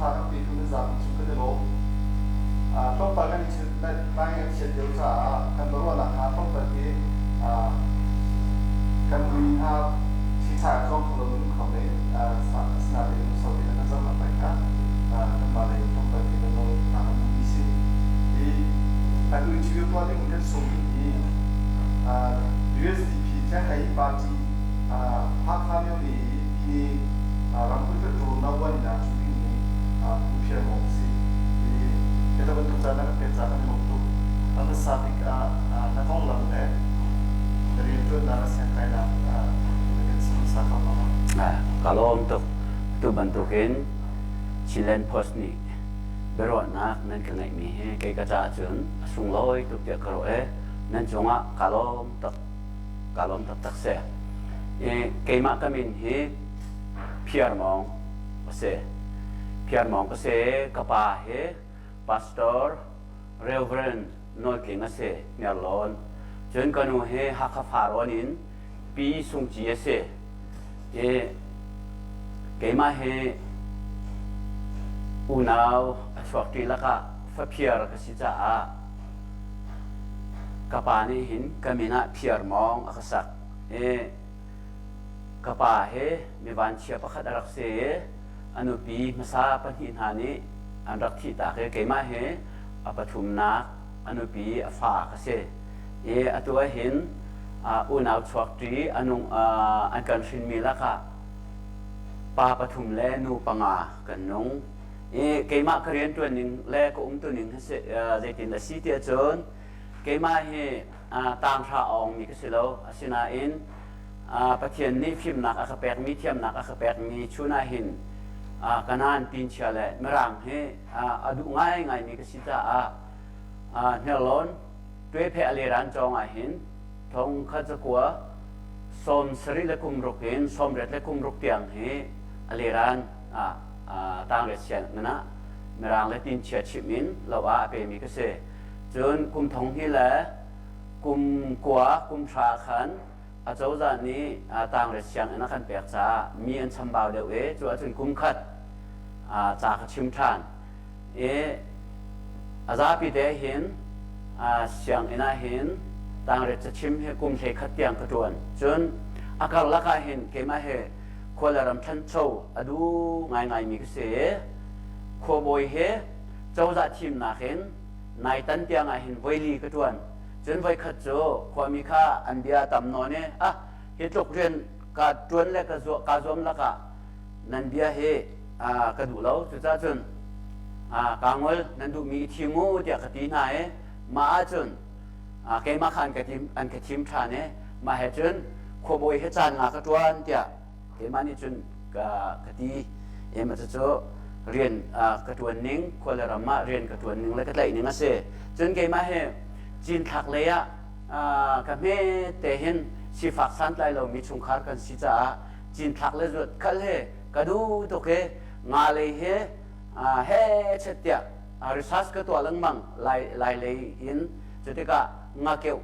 ṭha kan petu nan zapi cung kan i lawm. Tlawmpal kan i lai a chiat lio caah kan biaruahnak hna tlawmpal hi kan mui hna ṭhiṭha a tlawng kho lo in kho men. Asinain lungsau tein kan zohnak lai kha kanmah lei tlawmpal te kan nawl hna kan duhmi si. Hi atu interview tuah ding kan sawmmi hi USDP Tlangkai Party Hakha myo-ne i Pine ramkulh hluttaw No. 1 in aa cuh dingmi Pu Phiar Mawng a si. Hi hi bantuk caan na kan pek caah kan i lawm tuk. A hmasa bik ah na konglam le na rianṭuannak na siangkainak na kan chim hmasa kho hnga maw? Ka lawm tuk. Atu bantukin Chinland Post nih biaruahnak nan ka ngeihmi hi kei ka caah cun a sunglawi tuk tiah ka ruah i nan cungah ka lawm tuk. Ka lawm taktak si. I keimah ka min hi Phiar Mawng a si. Phiar Mawng ka si. Ka pa hi Pastor Reverend Nawl Tling a si, Hniarlawn. Cun ka nu hi Hakha Farrawn in Pi Sung Ci a si. I keimah hi unau a chuakṭi lakah faphiar ka si caah Ka pa nih hin ka min ah Phiar Mawng a ka sak i ka pa hi mi vanchia pakhat a rak si i a nupi hmasa pahnih hna nih an rak thihtak i keimah hi a pathumnak a nupi a fa ka si. I atu ah hin unau chuakṭi a nung an kan hrinmi lakah pa pathum le nu panga kan nung. I keimah ka rianṭuan ning le ka umtu ning hi zeitin a si tiah cun keimah hi tanghra a ongmi ka si lo. Asinain Pathian nih fimnak a ka pekmi, thiamnak a ka pekmi chun ah hin Kanaan tinchia le Mirang hi a duh ngaingaimi ka si caah Hniarlawn Tuephe a leran cawng ah hin thong khat zakua 70 le kum ruk in 80 le kum ruk tiang hi a leran ah tangriat sianginn ah Mirang le tinchia chimh in lo ah a pemi ka si. Cun kum thong hnih le kum kua kum hra khan acozah nih tangriat sianginn a kan pek caah mi an chambau deuh i cu ahcun kum khat ca ka chim ṭhan. I a zapi te hin sianginn ah hin tangriat cachim hi kum hlei khat tiang ka ṭuan. Cun a karlak ah hin keimah he khua le ram ṭhancho a duh ngaingaimi ka si i khuabawi he cozah thimnak in naitan tiang ah hin voili ka ṭuan. Cun voikhat cu khuami kha an bia tam nawn i ah hi tluk rian ka ṭuan le ka kaa zuam lakah nan bia hi ka duh lo cucaah cun kaa ngol nan duhmi i thim u tiah ka ti hna i mah ahcun keimah kha an ka tim an ka thim ṭhan i mah he cun khuabawi he caan nga ka ṭuan tiah keimah nih cun ka ka ti i mah cucu rian ka ṭuan ning khua le ram ah rian ka ṭuan ning le ka tlaih ning a si cun keimah hi cinthlak lei ah ka hme te hin sifak santlai lomi chungkhar kan si caah cinthlak le zuat khal he ka duh tuk i nga lei he he chet tiah research ka tuah lengmang lai lai lei in cutikah nga keuh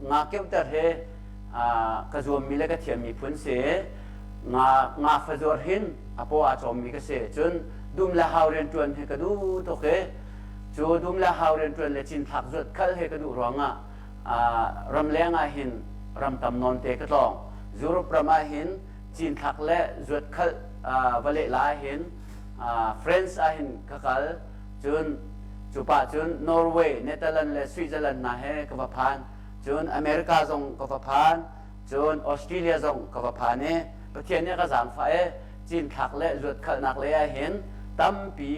nga keuhter he ka zuammi le ka thiammi phun si nga nga fazuar hin a paw aa cawmmi ka si cun dum le hau rianṭuan he ka duh tuk i cu dum le hau rianṭuan le cinthlak zuat khal he ka duh ruangah ramleng ah hin ram tam nawn te ka tlawng Europe ram ah hin cinthlak le zuat khal va leh la hin France ah hin ka kal cun cu pah cun Norway, Netherlands le Switzerland hna he ka va phan cun America zong ka va phan cun Australia zong ka va phan i Pathian nih a ka zaangfah i cinthlak le zuatkhalhnak lei ah hin tampi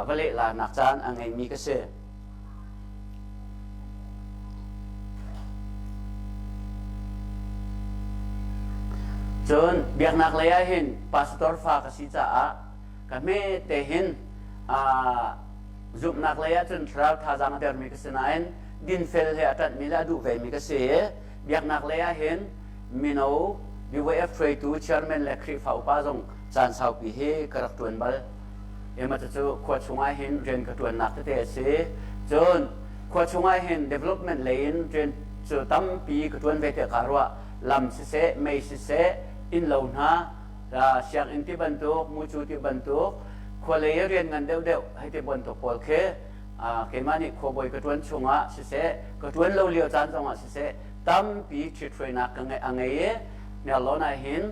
va lehlarnak caan a ngeimi ka si. Cun biaknak lei ah hin pastor fa ka si caah ka hme te hin zumhnak lei ah cun thlarau thazaang a dermi ka si nain dinfel he a ṭanhmi le a duh vemi ka si i biaknak lei ah hin mino BYF hruaitu chairman le Khrihfa upa zong caan saupi hi ka rak ṭuan bal. Ema cucu khua chungah hin rian ka ṭuannak tete a si. Cun khua chungah hin development lei in rian cu tampi ka ṭuan ve tiah kaa ruah. Lam siseh, mei siseh, innlo hna, sianginn ti bantuk, mucu ti bantuk, Khualei i rian ngan deuhdeuh hei ti bantuk pawl khi keimah nih khuabawi ka ṭuan chungah siseh, ka ṭuan lo lio caan zongah siseh, tampi ṭhithruainak ka ngeih a ngei i Hniarlawn ah hin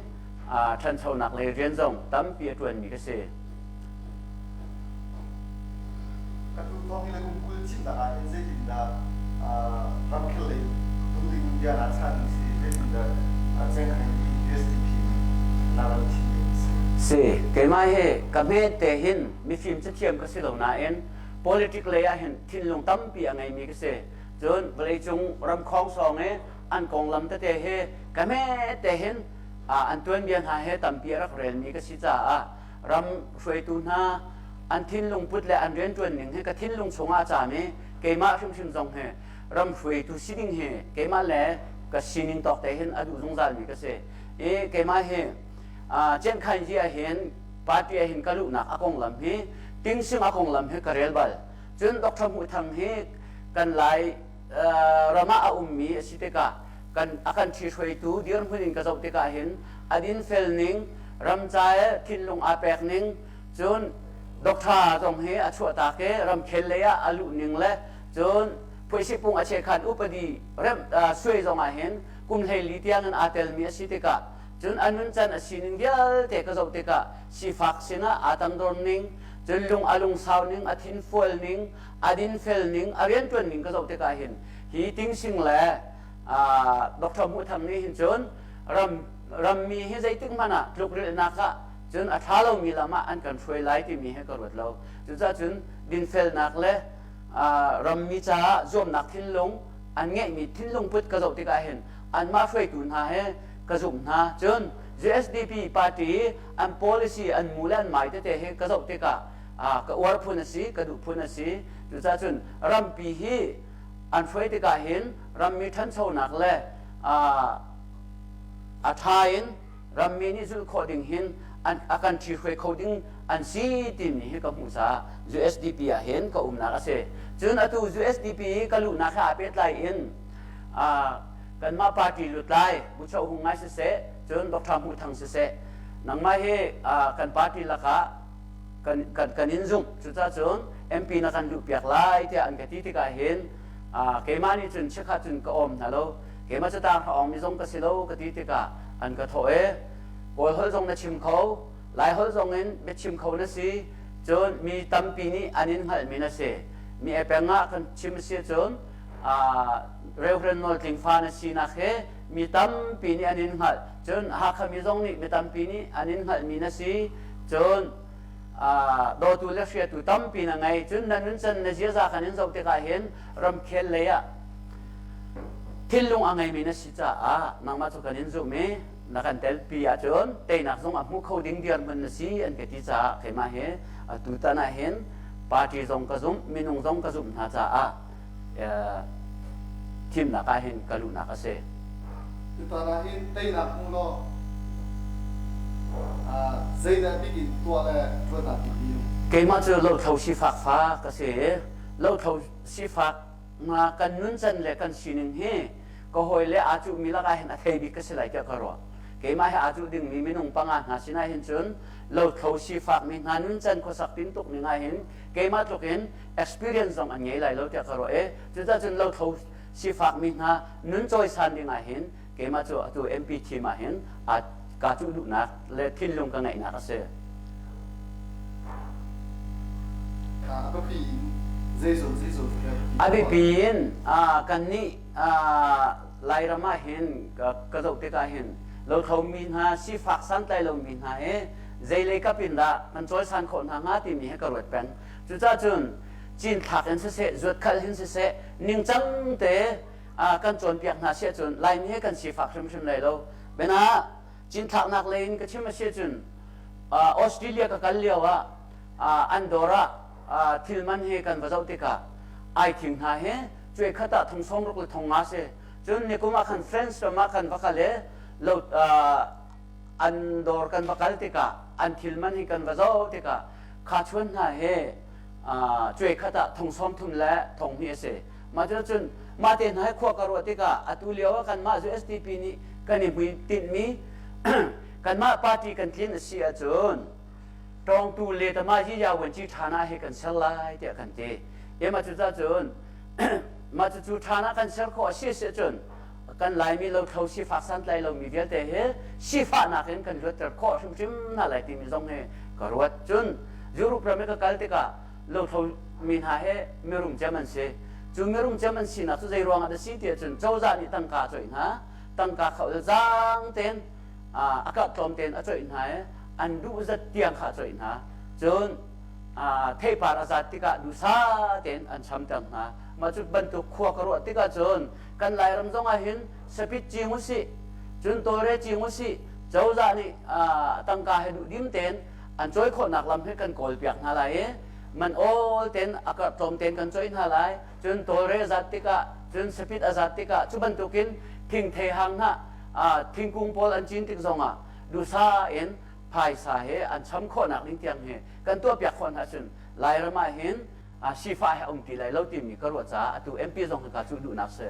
ṭhanchonak lei rian zong tampi a ṭuanmi ka si. Atu thawng hi le kum 20 thimnak ah hin zeitindah ramkhel lei duh ding bia naa chanmi si, zeitindah cengkhain i USDP nih na ram thimmi si? Si, keimah hi ka hmet te hin mifim cathiam ka si lo nain politic lei ah hin thinlung tampi a ngeimi ka si. Cun vawleicung ram khawngsawng i an konglam tete hi ka hmet te hin an tuanbia hna he tampi a rak relmi ka si caah ram hruaitu hna an thinlung put le an rianṭuan ning hi ka thinlung chungah a caam i keimah hrimhrim zong hi ram hruaitu si ding hi keimah le ka sining tawk te hin a duh zungzalmi ka si. I keimah hi Ciankhain hi ahhin party ahhin ka luhnak a konglam hi tingsing a konglam hi ka rel bal. Cun Dr. Hmuh Thang hi kan Lai ram ah a ummi a si tikah kan a kan ṭhihruaitu dirhmun in ka zoh tikah hin a dinfel ning ram ca thinlung aa pek ning cun Doctor zong hi a chuahtak i ramkhel lei ah a luh ning le cun phuaisipung a chekhan upadi rem suai zong ah hin kum 14 tiang in aa telmi a si tikah cun a nuncan a sining vialte ka zoh tikah sifak sinah aa tangdor ning cun lung a lungsau ning a thinfual ning a dinfel ning a rianṭuan ning ka zoh tikah hin hi tingsing le Dr. Hmuh Thang nih hin cun ram rammi hi zeitik hmanh ah tlukrilhnak ah cun a ṭha lomi lam ah an kan hruai lai timi hi ka ruat lo. Cucaah cun dinfelnak le rammi caah zuamnak thinlung an ngeihmi thinlung put ka zoh tikah hin anmah hruaitu hna he ka zumh hna. Cun USDP party an policy an mu le an mai tete hi ka zoh tikah ka uar phun a si, ka duh phun a si. Cucaah cun rampi hi an hruai tikah hin rammi ṭhanchonak le a ṭha in rammi nih zulh khawh ding hin a kan ṭhihruai kho ding an si timi hi ka hmuh caah USDP ah hin ka umnak a si. Cun atu USDP i ka luhnak he aa pehtlai in kanmah party lutlai Buchoh Hung Ngai siseh, cun Dr. Hmuh Thang siseh, nangmah hi kan party lakah kan, kan, kan in zumh. Cucaah cun MP na kan luhpiak lai tiah an ka ti tikah hin keimah nih cun chikkhat cun ka awm hna lo. Keimah cu tang awngmi zong ka si lo ka ti tikah an ka thawh i Kawl holh zong na chim kho, Lai holh zong in biachim kho na si, cun mi tampi nih an in hngalhmi na si. Mi peng ah kan chim si cun Reverend Nawl Tling fa na sinak hi mi tampi nih an in hngalh. Cun Hakha mi zong nih mi tampi nih an in hngalhmi na si. Cun dawtu le hriatu tampi na ngei. Cun na nuncan na ziaza kan in zoh tikah hin ramkhel lei ah thinlung a ngeimi na si caah nangmah cu kan in zumh i na kan telpi ahcun teinak zong a hmu kho ding dirhmun na si an ka ti caah keimah hi atutan ah hin party zong ka zumh minung zong ka zumh hna caah thimnak ah hin ka luhnak a si. Tutan ah hin teinak hmu law zeidah bik in tuah le ṭuan naa tim bik? Keimah cu lothlo sifak fa ka si. Lothlo sifak kan nuncan le kan sining hi ka hawile aa cuhmi lakah hin a thei bik ka si lai tiah ka ruah. Keimah he aa cuh dingmi minung panga hna sinah hin cun lothlo sifakmi hna nuncan khuasak tintuk ning ah hin keimah tluk in experience zong an ngei lai lo tiah ka ruah i cucaah cun lothlo sifakmi hna nun cawisan ding ah hin keimah cu atu MP team ah hin aa kaa cuh duhnak le thinlung ka ngeihnak a si. A biapi in zeizong zeizong A biapi in kannih Lairam ah hin ka zoh tikah hin lothlo mi hna sifak santlai lomi hna hi zeilei kap in dah kan cawisan khawh hna hnga timi hi ka ruat peng. Cucaah cun cinthlak in siseh, zuatkhalh in siseh, ningcang te kan cawnpiak hna si ahcun Laimi hi kan sifak hrimhrim lai lo. Biana cinthlaknak lei in ka chim a si ahcun Australia ka kal lio ah an dawr ah thil man hi kan va zoh tikah aithing hna hi cuai khat ah thong 60 le thong nga si. Cun nikum ah khan France ram ah kan va kal i lo an dawr kan va kal tikah an thil man hi kan va zoh tikah khachuan hna hi cuai khat ah thong 30 le thong hnih a si. Mah cun mah te hna hi khua ka ruah tikah atu lio ah kanmah USDP nih kan i hmuitinhmi kanmah party kan tlin a si ahcun. Tawngtu le tama yi ya wen ci ṭhana hi kan ser lai tiah kan ti. Ema cu cun mah cucu ṭhana kan ser khawh a si si cun kan Laimi lothlo sifak santlai lomi vialte hi sifahnak in kan luatter khawh hrimhrim hna lai timi zong hi ka ruat. Cun Europe ram i ka kal tikah lothlo mi hna hi mirum cem an si. Cu mirum cem an sinak cu zei ruangah dah si tiah cun cozah nih tangka a coih hna. Tangka kha zaang tein a karh tlawm tein a coih hna i an duh zat tiang kha a coih hna. Cun theipar a zat tikah duhsah tein an chamter hna. Mah cu bantuk khua ka ruah tikah cun kan Lairam zong ah hin sapit cing usih, cun tawlre cing usih, cozah nih tangka he duhdim tein an cawi khawhnak lam hi kan kawlpiak hna lai i man awl tein a karh tlawm tein kan coih hna lai. Cun tawlre a zat tikah, cun sapit a zat tikah cu bantukin thingthei hang hna thingkung pawl an cin tik zongah duhsah in phaisa he an cham khawhnak ding tiang hi kan tuahpiak khawh hna cun Lairam ah hin sifah he a um ti lai lo timi ka ruah caah atu MP zong hi ka cuh duhnak si.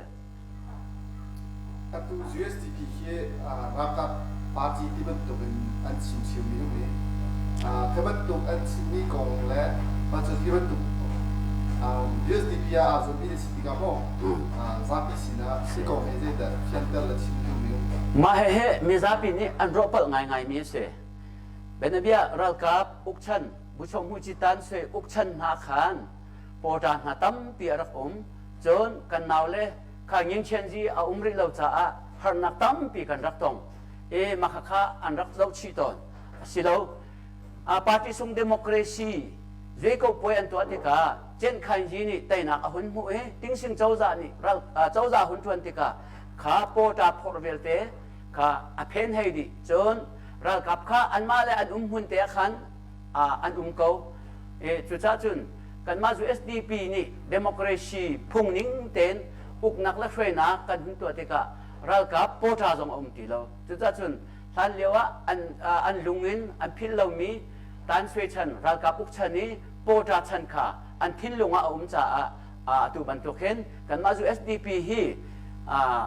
Atu USDP hi ralkap party ti bantuk in an chim ṭhiomi um i khi bantuk an chimmi kong le mah cu hi bantuk USDP ah aa zuammi na si tikah maw zapi sinah hi kong hi zeidah fianter le chim na duhmi um? Mah hihi mizapi nih an ruahpalh ngaingaimi a si. Bianabia ralkap ukchan Buchonghmuci Tan Sui ukchan hna khan pawṭa hna tampi a rak um. Cun kan naule kha Ngingchianzi a um rih lo caah harnak tampi kan rak tong. I mah khakha an rak zohchih tawn. Asilo, party sung democracy zei ko puai an tuah tikah Cenkhainzi nih teinak a hun hmuh i Tingsing cozah nih ral cozah hun ṭuan tikah kha pawṭa phorh vialte kha a phen hei dih. Cun ralkap kha anmah le an um hmun te ah khan an um ko. Cucaah cun kanmah USDP nih democracy phung ning tein uknak le hruainak kan hun tuah tikah ralkap pawṭa zong a um ti lo. Cucaah cun hlan lio ah an, an lung in an philh lomi Tan Sui chan ralkap uk chan i pawṭa chan kha an thinlung ah a um caah atu bantuk hin kanmah USDP hi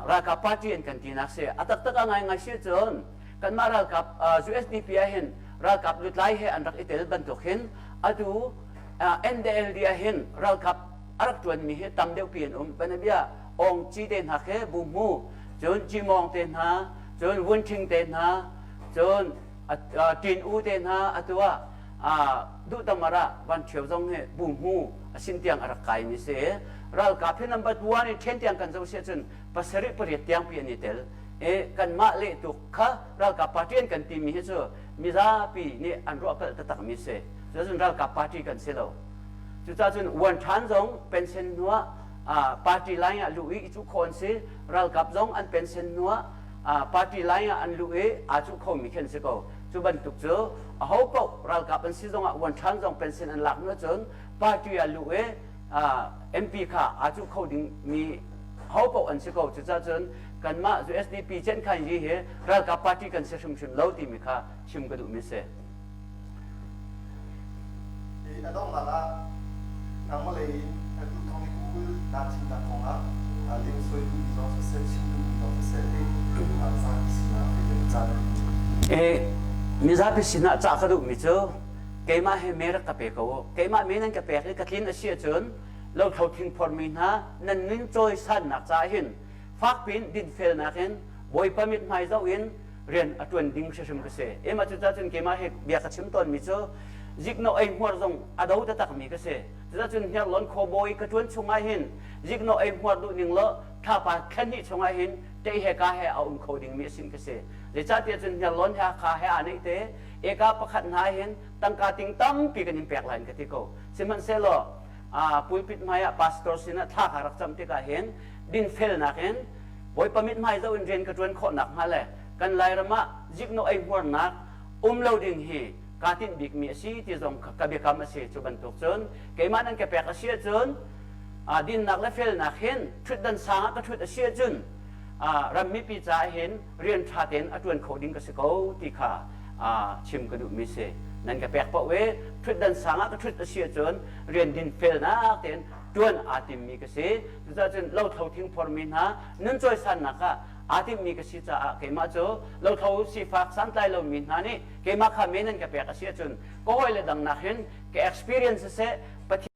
ralkap party an kan tinak si. A taktak a ngaingai si cun kanmah ralkap USDP ah hin ralkap lutlai he an rak i tel bantuk hin atu NDLD ah hin ralkap a rak ṭuanmi hi tam deuhpi an um. Banabia Ong Ci te hna khi Bu Hmu, cun Ci Mawng te hna, cun Vun Ṭhing te hna, cun Ṭin U te hna atu ah Duhtamar ah Van Ṭhio zong hi Bu Hmu a sin tiang a rak kaimi si. Ralkap hi number one in ṭhen tiang kan zoh si ahcun pasarih pariat tiangpi an i tel. I kanmah lehtuk kha ralkap party an kan timi hi cu mizapi nih an ruah palh taktakmi si. Cucun ralkap party kan si lo. Cucaah cun uan ṭhan zong pension hnuah party line ah luh i i cuh khawh an si. Ralkap zong an pension hnuah party line ah an luh i aa cuh khomi khi an si ko. Cu bantuk cu aho paoh ralkap an si zongah uan ṭhan zong pension an lak hnu cun party ah luh i MP kha aa cuh kho dingmi ho paoh an si ko. Cucaah cun kanmah USDP Cenkhan Yi hi ralkap party kan si hrimhrim lo timi kha chim ka duhmi a si. A donghnak ah nangmah lei in atu thong i Google naa thimnak kongah lengsuai duhmi zong siseh, chim duhmi zong siseh hei zapi sinah hei kan caan a duhmi. Mizapi sinah cah ka duhmi cu keimah he me rak ka pe ko u. Keimah me nan ka pek i ka tlin a si ahcun lothlo thingphormi hna nan nun cawisannak caah hin fakpiin dinfelnak in Bawipa mithmai zoh in rian a ṭuan ding hrimhrim ka si. Ema cucaah cun keimah he bia ka chim tawnmi cu ziknawh eihmuar zong a do taktakmi ka si. Cucaah cun Hniarlawn khuabawi ka ṭuan chungah hin ziknawh eihmuar duh ning law thlapa thla hnih chungah hin ṭei he ka he a um kho dingmi a sin ka si. Zeicahtiah cun Hniarlawn he Hakha he aa neih te eka pakhat hna hin tangka ting tampi kan in pek lai ka ti ko. Sihmanhsehlaw pulpit hmai ah pastor sinah thla ka rak cam tikah hin dinfelnak in Bawipa mithmai zoh in rian ka ṭuan khawh nakhnga le kan Lairam ah ziknawh eihmuarnak um lo ding hi kaa tinh bikmi a si ti zong ka biakam a si. Cu bantuk cun keimah nan ka pek a si ahcun dinnak le felnak hin ṭhutdan sang ah ka ṭhut a si ahcun ram mipi caah hin rian ṭha tein a ṭuan kho ding ka si ko ti kha chim ka duhmi si. Nan ka pek paoh i ṭhutdan sang ah ka ṭhut a si ahcun rian dinfelnak tein ṭuan aa timmi ka si. Cucaah cun lothlo thingphormi hna nun cawisannak ah Aa timmi ka si caah keimah cu lothlo sifak santlai lomi hna nih keimah kha men an ka pek a si ahcun ka hawile dang nak hin ka experience siseh Pathian.